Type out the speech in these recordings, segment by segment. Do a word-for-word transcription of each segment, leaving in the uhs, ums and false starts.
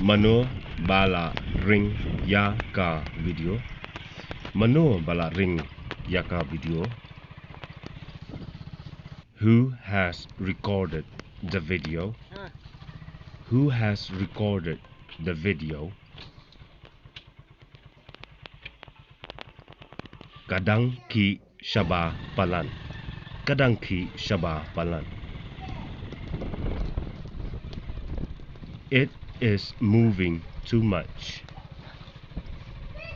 Mano ba la ring ïa ka video? Mano ba la ring ïa ka video? Who has recorded the video? Who has recorded the video? Ka dang khih shaba palat. Ka dang khih shaba palat. It is moving too much.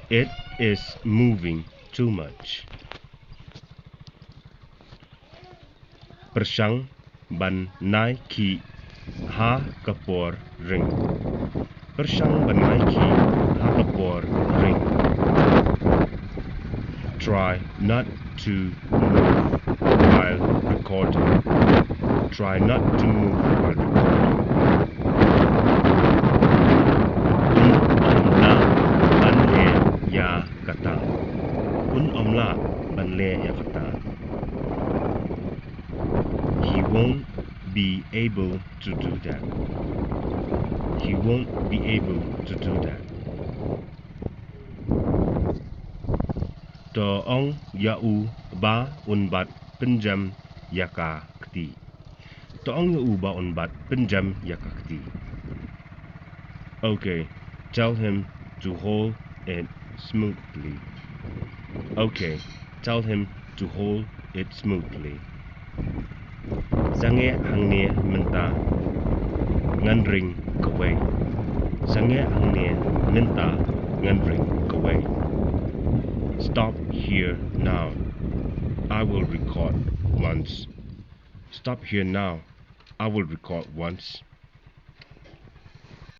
It is moving too much. Pyrshang ban nai khih ha ka por ring. Pyrshang ban nai khih ha ka por ring. Try not to move while recording. Try not to move while recording. Un ym lah ban leh ïa kata. Un ym lah ban leh ïa kata. He won't be able to do that. He won't be able to do that. To ong ïa u ba un bat pynjem ïa ka kti. To ong ïa u ba un bat pynjem ïa ka kti. Okay, tell him to hold it smoothly. Okay, tell him to hold it smoothly. Sangeh hangne mynta, ngan ring kawei. Sangeh hangne mynta, ngan ring kawei. Stop here now. I will record once. Stop here now. I will record once.